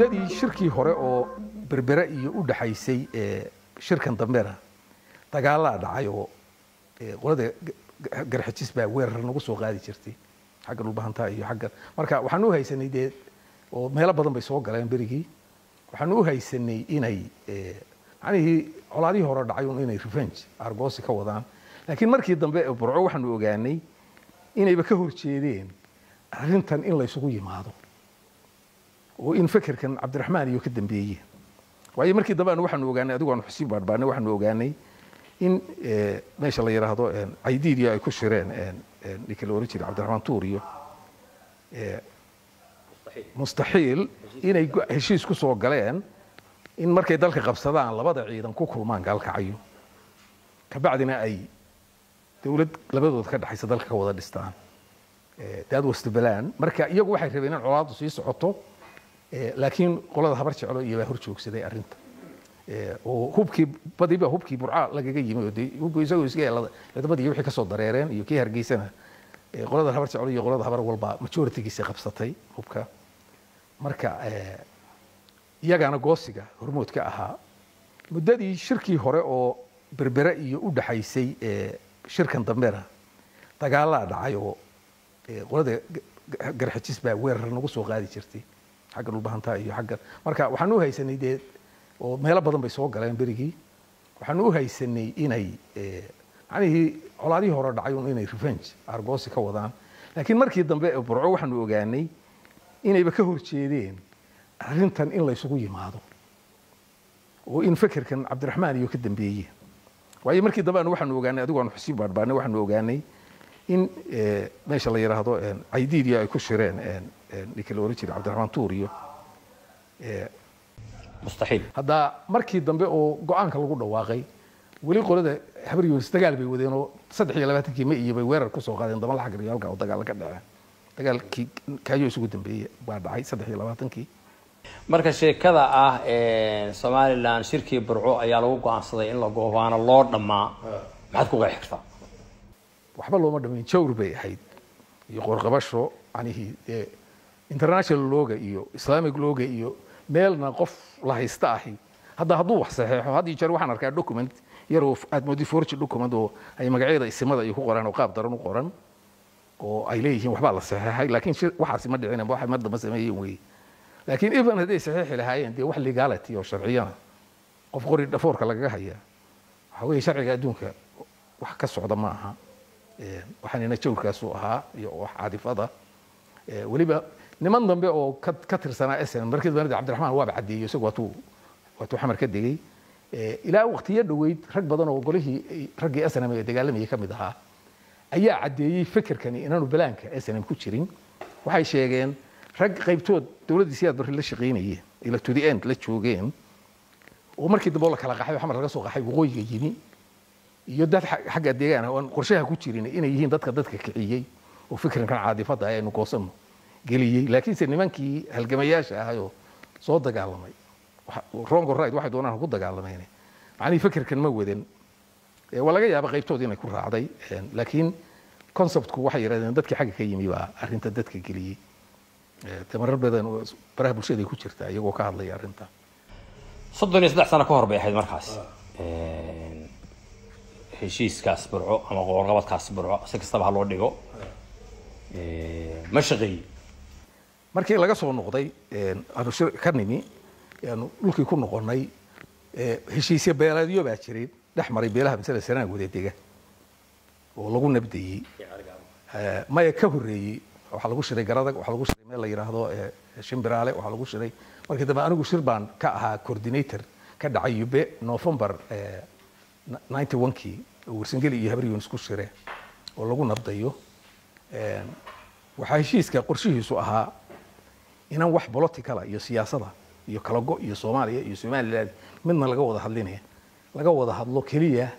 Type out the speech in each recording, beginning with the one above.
Muddadii shirkii hore oo Berbere iyo u dhaxaysay shirkan dambena dagaalaa dhacay oo qolada Garxajis baa weerar nagu soo qaadi jirtay xagga Dhulbahantaa iyo xagga. Marka waxaan u haysanay dee oo meelo badan bay soo galeen berigii, waxaan u haysanay inay macnihii colaadihii hore dhacay un inay revenge argoosi ka wadaan. Laakiin markii dambe ee Burco waxaanu ogaanay inayba ka horjeedeen arrintan in laysugu yimaado oo in fekerkan Cabdiraxmaan iyo ka dambeeyeen. Waayo markii dambe anu waxaanu ogaanay, adigu aanu xusiin baadhbaanay, waxaanu ogaanay in meesha la yidhaahdo Caydiid iyo ay ku shireen ninkii la oran jiray Cabdiraxmaan Tuur iyo Mustaxiil inay heshiis ku soo galeen in markay dalka qabsadaan labada ciidan ku kulmaan Gaalkacyo, kabacdina ay dowlad labadood ka dhexaysa dalka ka wada dhistaan. That was the plan. Marka iyagu waxay rabeen in colaaddu sii socoto, laakiin qolada Habar Jeclo iyo baa hor joogsaday arrinta oo hubkii badiba hubkii Burca lagaga yimi oo dee hubkii isagoo iska yeelada ciidamadii wixii kasoo dareereen iyo kii Hargeysana, qolada Habar Jeclo iyo qolada Habar walba majoritygiisa qabsatay hubka. Marka iyagana goosiga hormood ka ahaa. Muddadii shirkii hore oo Berbere iyo u dhaxaysay shirkan dambena dagaalaa dhacay oo qolada Garxajis baa weerar nagu soo qaadi jirtay xagga Dhulbahantaa iyo xagga. Marka waxaan u haysanay dee oo meelo badan bay soo galeen berigii, waxaan u haysanay inay macnihii colaadihii hore dhacay un inay revenge argoosi ka wadaan. Laakiin markii dambe ee Burco waxaanu ogaanay inayba ka horjeedeen arrintan in laysugu yimaado oo in fekerkan Cabdiraxmaan iyo ka dambeeyeen. Waayo markii dambe anu waxaanu ogaanay, adigu aanu xusiin baadhbaanay, waxaanu ogaanay in meesha la yidhaahdo Caydiid iyo ay ku shireen ninkii la oran jiray Cabdiraxmaan Tuur iyo Mustaxiil. Hadda markii dambe oo go-aanka lagu dhawaaqay, weli qolada Habar Yunis dagaal bay wadeen oo 23-kii May iyo bay weerar kusoo qaadeen Damala Xagar iyo halkaa oo dagaal ka dhaceen. Dagaalkii kaayo isugu dambeeyey baa dhacay 23-kii. Marka sheekada ah Somaliland shirkii Burco ayaa lagu go-aansaday in la goobaano loo dhammaa, maxaad ku qeexi kartaa? Waxba looma dhamayn, jawr bay ahayd iyo qoorqabasho. Macnihii dee international lawga iyo Islamic lawga iyo meelna qof la haysta ahi hadda hadduu wax saxeexo, had iyo jeer waxaan arkaa document yaroo aad moodi forge document oo ay magacyada isimada iyo ku qoran oo qaab daran u qoran oo ay leeyihiin waxbaa la saxeexay, laakiin waxaasi ma dhicin, waxay mar dambe sameeyeen weeye. Laakiin even hadday saxiixi lahaayeen, dee wax legality oo sharciyana qof qori dhafoorka lagaga hayaa waxa weeye sharciga adduunka wax ka socda ma aha. Waxaanina jawrkaasu ahaa iyo wax caadifada. Weliba niman dambe oo ka tirsanaa SNM markii dambe Cabdiraxmaan waaba caddeeyey, isagu waatuu Xamar ka degay. Ilaa waqtiyo dhoweyd rag badan oo golihii raggii SNM ee dagaalamayay ka mid ahaa ayaa caddeeyey fikirkani inaanu balaanka SNM ku jirin. Waxay sheegeen rag qaybtood dowladdii Siyaad Barre la shaqaynayeen ila to the end la joogeen oo markii dambe oo la kala qaxay oo Xamar laga soo qaxay waqooyiga yimi iyo dad xagga deegaan ah oo aan qorshaha ku jirin inay yihiin dadka kiciyey oo fikrankan caadifada ah aynu goosano geliyey. Laakiinse nimankii halgamayaasha ahayoo soo dagaalamay, wrong or right, waxay doonaan ha ku dagaalameen, macnihii fikirkan ma wadan. Waa laga yaaba qaybtood inay ku raacday, laakiin conceptku waxay yidhahdeen dadkii xagga ka yimi baa arrinta dadka geliyey. Tamarar badan oo baraha bulshada ay ku jirtaa iyagoo ka hadlaya arrinta. 33 sano ka hor bay ahayd markaas heshiiskaas Burco ama qoorqabadkaas Burco, si kastaba ha loo dhigo, ma shaqeeyey? Markii laga soo noqday aanu shir ka nimi aanu dhulkii ku noqonay, heshiisyo beeleedyo baa jiray dhex maray beelaha masala Sanaag wada dega oo lagu nabdayey. Maya, ka horreeyey waxaa lagu shiray Garadag, waxaa lagu shiray meel la yidhaahdo Shimbiraale, waxaa lagu shiray markii dambe anigu shir baan ka ahaa coordinator ka dhacay Yube November 91-kii oo Warsangeli iyo Habar Yunis ku shire oo lagu nabdayo. Waxaa heshiiska qorshihiisu ahaa inaan wax politicala iyo siyaasada iyo kala go iyo Soomaaliya iyo Somaliland midna laga wada hadlinaya, laga wada hadlo keliya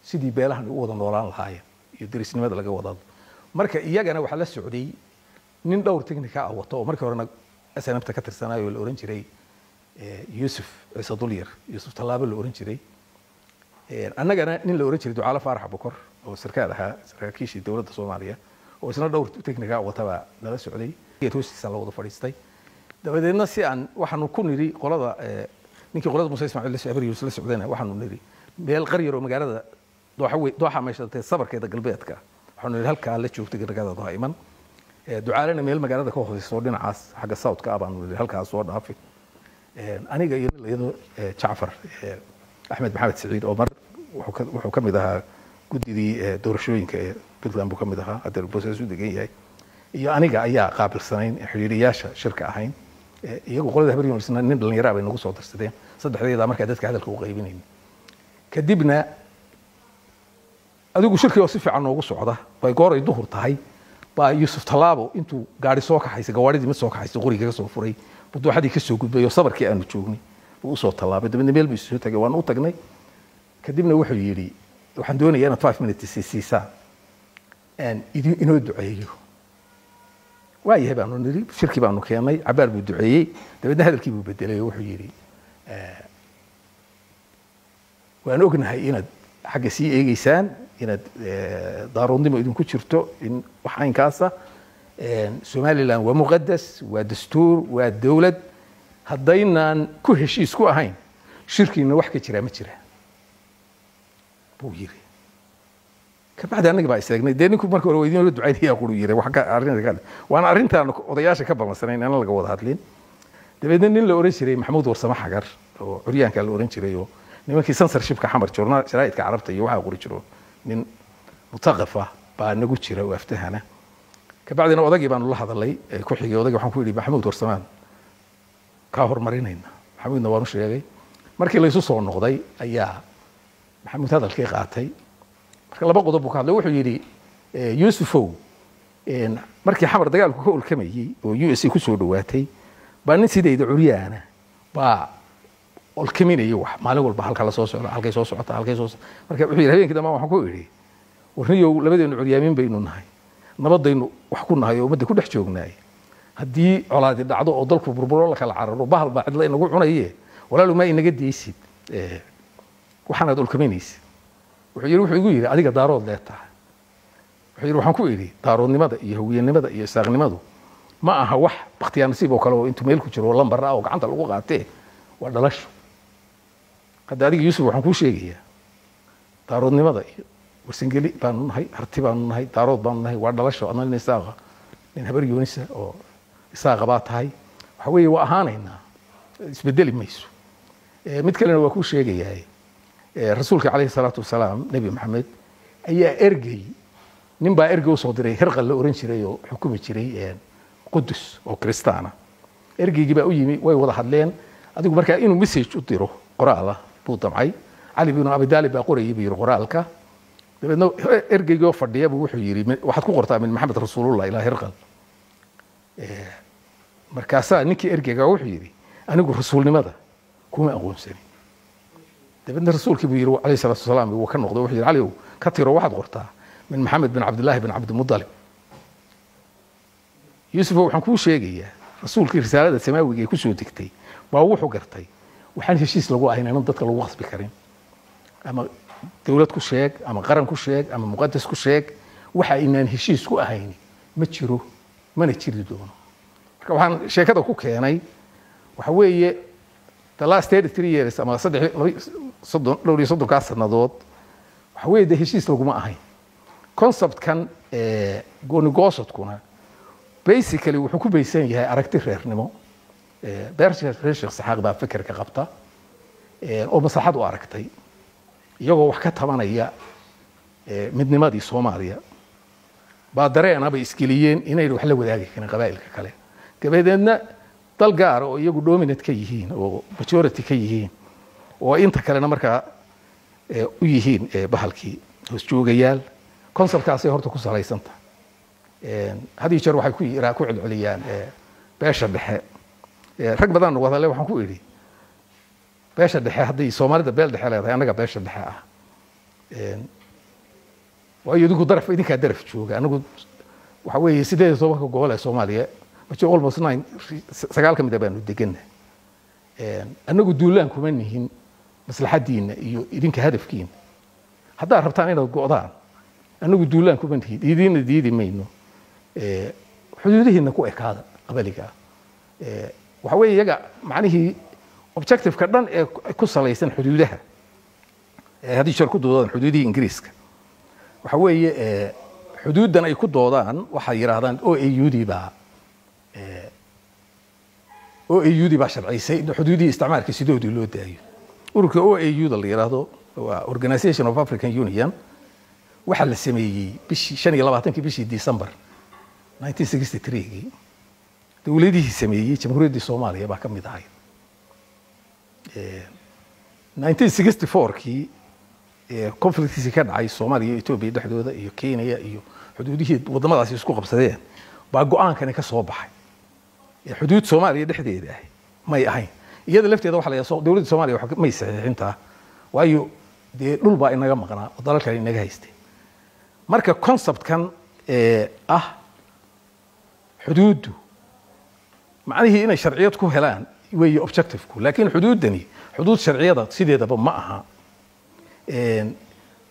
sidii beelahan u wada noolaan lahaayeen iyo derisnimada laga wada hadlo. Marka iyagana waxaa la socday nin dhowr technica ah wato oo markii horena SNMta ka tirsanayo oo la oran jiray Yuusuf Ciise Dulyar, Yuusuf Tallaabo la oran jiray. Annagana nin la oran jiray Ducaale Faarax Bokor oo sarkaal ahaa saraakiishii dowladda Soomaaliya oo isna dhowr technica wataba nala socday. Geed hoostiisa la wada fadhiistay. Dabadeedna si aan waxaanu ku nidhi qolada ninkii qolada Muuse Ismaaciil la Habar Yunus la socdayna, waxaanu nidhi meel qaryar oo magaalada Dooxa wey, Dooxa meesha tee sabarkeeda galbeedka, waxaanu nidhi halkaa la joogtay magaalada Dooxa iman. Ducaalena meel magaalada ka hooseyso dhinacaas xagga southka ah baanu nidhi halkaas soo dhaafi. Aniga iyo nin layado Jacfar Axmed Maxamed Saciid oo mar wuxuu ka mid ahaa guddidii doorashooyinka ee Puntland buu ka mid ahaa, hadda Boosaasu degan yahay, iyo aniga ayaa qaabilsanayn xiriiriyaasha shirka ahayn. Iyagu qolada Habar Yunisna nin dhallinyaraa bay nagu soo darsadeen, saddexdeedaa markaa dadka hadalka u qaybinayna. Kadibna adigu shirkii oo si fiican noogu socda bay gooray duhur tahay baa Yuusuf Tallaabo intuu gaari soo kaxaysay, gawaaridii mid soo kaxaysay, qoriga ka soo furay, buduuxadii ka soo gudbay oo sabarkii aanu joognay buu usoo tallaabay. Dabeedna meel buu soo tagay, waanu u tagnay. Kadibna wuxuu yidhi, waxaan doonayaa inaad 5 minutes siisaan idin inoo duceeyo. Waayahay baanu nidhi. Shirkii baanu keennay, cabaar buu duceeyey, dabeedna hadalkii buu bedelay oo wuxuu yidhi, waan ognahay inaad xagga sii eegeysaan, inaad daaroodnimo idinku jirto, in wax caynkaasa. Somaliland waa muqadas, waa dastuur, waa dowlad. Haddaynaan ku heshiis ku ahayn, shirkiina wax ka jiraa ma jira, buu yiri. Kabacdi annaga baa iseegnay. Dee ninku marka hore waa idin la ducaynaya quru yiri, wax ka arrinta kale waana arrintaan odayaasha ka ballansanayn inaan laga wada hadlin. Dabeedna nin la oran jiray Maxamuud Warsame Xagar oo curyaanka la oran jiray oo nimankii censorshipka Xamar joornaal sharaa'idka Carabta iyo waxaa qori jiro, nin mutaqaf ah baa nagu jira oo aftahana. Kabacdina odagii baanu la hadalay ku xigay. Odagii waxaan ku yidhi, Maxamuud Warsamaan kaa horumarinayna. Maxamuudna waanu sheegay. Markii laysu soo noqday ayaa Maxamuud hadalkii qaatay. Marka laba qodob buu ka hadlay. Wuxuu yidhi, Yuusufow, markii Xamar dagaalku ka olkamayey oo USA ku soo dhowaatay baa nin sidayda curyaana baa olkaminaya wax maalin walba, halka la soo socda, halkay soo socota, halkay soo. Marka wuxuu yidhi, habeenkii dambe waxaan ku idhi, warniyow, labadeenu curyaamin baynu nahay, nabadaynu wax ku nahay oo ummadda ku dhex joognaay. Haddii colaadi dhacdo oo dalku burburo, la kala cararo, bahal baa cidla inagu cunaye, walaalu maa inaga deysid waxaanaad olkaminaysid? Wuxuu yidhi, wuxuu igu yidhi, adiga Daarood lee tahay. Wuxuu yidhi, waxaan ku idhi, Daaroodnimada iyo Hawiyenimada iyo Isaaqnimadu ma aha wax bakhtiyaa nasiib oo kale oo intuu meel ku jiro oo lambar ah oo gacanta lagu qaatee, waa dhalasho. Hadda adiga Yuusuf waxaan kuu sheegayaa, Daaroodnimada iyo Warsangeli baanu nahay, Harti baanu nahay, Daarood baanu nahay, waa dhalasho. Adna nin Isaaqa, nin Habar Yoonisa oo Isaaqa baa tahay. Waxa weeye waa ahaanaynaa, isbedeli mayso. Mid kalena waa kuu sheegayaa. Rasuulka calayhi salaatu wasalaam, Nebi Maxamed, ayaa ergey, nin baa ergey usoo diray Hirqal la oran jiray oo xukumi jiray Qudus oo Kristaana. Ergeygii baa u yimi, way wada hadleen. Adigu markaa inuu message u diro qoraal ah buu damcay. Cali binu Abi Daalib baa qorayay, buu yidhi, qoraalka. Dabeedna ergeygii oo fadhiya buu wuxuu yidhi, waxaad ku qortaa min Maxamed rasuulullah ilaa Hirqal. Markaasaa ninkii ergeyga wuxuu yidhi, anigu rasuulnimada kuma aqoonsanin. Dabeedna rasuulkii buu yidhi calayhi salaatu wasalaam wuu ka noqday, wuxuu yidhi, Cali ow, ka tiro, waxaad qortaa min Maxamed bin Cabdillaahi bin Cabdimudalib. Yuusuf, waxaan kuu sheegayaa, rasuulkii risaalada samaawiga ee kusoo degtay baa wuxuu gartay waxaan heshiis lagu ahayn inaan dadka lagu khasbi karin. Ama dowlad ku sheeg, ama qaran ku sheeg, ama muqadas ku sheeg, waxa inaan heshiis ku ahayn ma jiro, mana jiri doono. Marka waxaan sheekada ku keenay waxa weeye, the last 33 years ama saddex laba soddon dhowr iyo soddonkaa sannadood, waxa weeye dee heshiis laguma ahayn. Conceptkan goonigoosodkuna basically wuxuu ku baysan yahay aragti reernimo. Beer reer Sheekh Saxaaq baa fekerka qabta oo maslaxad u aragtay, iyagoo wax ka tabanaya midnimadii Soomaaliya baa dareena bay isgeliyeen inayna wax la wadaagi karin qabaa'ilka kale. Dabadeedna dal gaara oo iyagu dominant ka yihiin oo majority ka yihiin oo inta kalena markaa u yihiin bahalkii hoos joogayaal, conceptkaasay horta ku salaysan tahay. Had iyo jeer waxay ku ku celceliyaan beesha dhexe. Rag badan wadale waxaan ku idhi, beesha dhexe hadday Soomaalida beel dhexe leedahay, annaga beesha dhexe ah. Waayo idinku daraf, idinkaa daraf jooga. Anagu waxa weeye 18-ka gobol ee Soomaaliya majo almost nine, sagaal ka mid a baanu deganna. Annagu duulaan kuma nihin maslaxadiina iyo idinka hadafkiina. Haddaad rabtaan inaad go'daan, annagu duulaan kuma nihin, idiinna diidi mayno. Xuduudihiina ku ekaada qabaliga. Waxa weeye iyaga macnihii objective-ka dhan ee ku salaysan xuduudaha, ee haddii jeer ku doodaan xuduudihii Ingiriiska, waxa weeye xuduuddan ay ku doodaan waxay yidhaahdaan OAU-dii baa OAU-dii baa sharcisay in xuduudihii isticmaalka sidoodii loo daayo. Ururka OAU-da la yidhaahdo waa Organization of African Union. Waxaa la sameeyey bishii 25-kii bishii December 1963gii. Dowladihii sameeyey Jamhuuriyaddii Soomaaliya baa ka mid ahayd. 1964kii conflictiisii ka dhacay Soomaaliya iyo Etoobiya dhexdooda iyo Kenya iyo xuduudihii waddamadaasi isku qabsadeen baa go-aankani ka soo baxay. Xuduud Soomaaliya dhexdeeda ahi may ahayn. Iyada lafteeda waxa la yidhaha dowladda Soomaaliya wax may saxiixintaa, waayo dee dhul baa inaga maqnaa oo dalal kale inaga haysteen. Marka conceptkan ah xuduuddu macnihii inay sharciyad ku helaan weeye objectiveku, laakiin xuduuddani xuduud sharciyada sideedaba ma aha.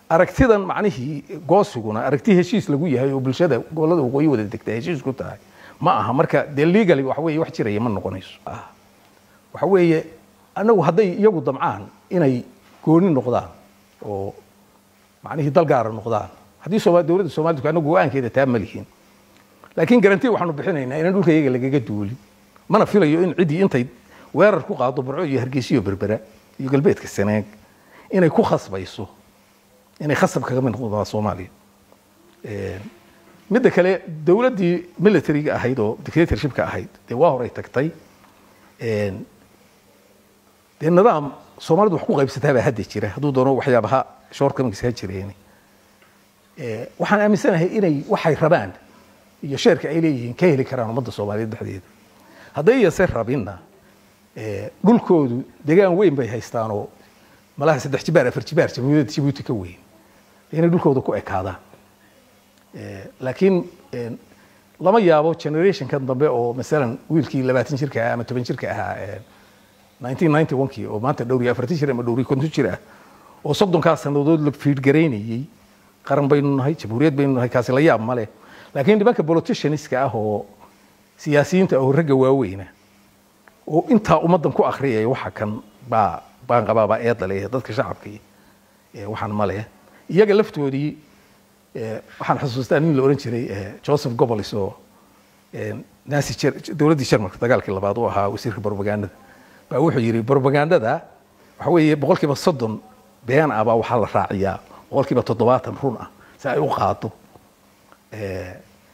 Aragtidan macnihii goosiguna aragti heshiis lagu yahay oo bulshada gobollada waqooyi wada degta heshiis ku tahay ma aha. Marka dee legally waxa weeye wax jiraya ma noqonayso. Waxa weeye anagu hadday iyagu damcaan inay gooni noqdaan oo macnihii dal gaara noqdaan, haddii dowladda Soomaalida anagu go-aankeeda taa ma lihin, laakiin garanti waxaanu bixinaynaa inaan dhulka iyaga lagaga duulin. Mana filayo in ciddii intay weerar ku qaado Burco iyo Hargeysa iyo Berbera iyo galbeedka Sanaag inay ku khasbayso inay khasab kaga mid noqdaan Soomaaliya. Midda kale, dowladdii militariga ahayd oo dictatorshipka ahayd dee waa horay tagtay. Dee nidaam Soomaalidu wax ku qaybsataa baa hadda jira, hadduu doono waxyaabaha shortcomings ha jireen. Waxaan aaminsanahay inay waxay rabaan iyo sheerka ay leeyihiin ka heli karaan ummadda Soomaaliyeed dhexdeeda. Hadday iyase rabinna, dhulkoodu degaan weyn bay haystaanoo malaha 3 jibaar 4 jibaar Jamhuuriyadda Jabuuti ka weyn, inay dhulkooda ku ekaadaan. Laakiin lama yaabo generationkan dambe oo masalan wiilkii 20 jirka ahaa ama 10 jirka ahaa 1991kii oo maanta dhowr iyo 40 jir ama dhowr iyo 50 jir ah oo 30-kaas sannadood la fiidgaraynayey qaran baynu nahay, jamhuuriyad baynu nahay, kaasi la yaab ma leh. Laakiin nimanka politicianska ah oo siyaasiyiinta oo ragga waaweyna oo intaa ummaddan ku akhriyaya waxa kan baa baan qabaa baa eedda leeyahay dadka shacabkii waxaan ma leh. Iyaga laftoodii waxaan xusuustaa nin la oran jiray Joseph Goebbels oo Nazi dowladdii Jarmalka dagaalkii labaad u ahaa wasiirka propagandada baa wuxuu yidhi propagandada waxa weeye 30% been ah baa waxaa la raaciyaa 70% run ah si ay u qaado.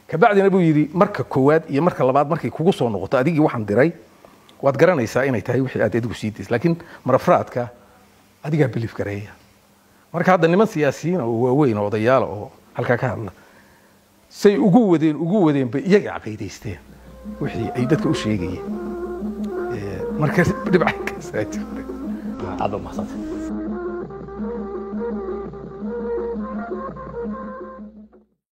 Kabacdina buu yidhi marka koowaad iyo marka labaad markay kugu soo noqoto adigii waxaan diray waad garanaysaa inay tahay wixii aad adigu sii daysay, laakiin marafraadka adigaa belief gareeya. Marka hadda niman siyaasiyiin oo waaweyn oo odayaala oo halkaa ka hadla say ugu wadeen ugu wadeen bay iyaga caqiidaysteen wixii ay dadka u sheegayeen. Marka dhibcankaasaa jirta. Aad ba mahadsantay.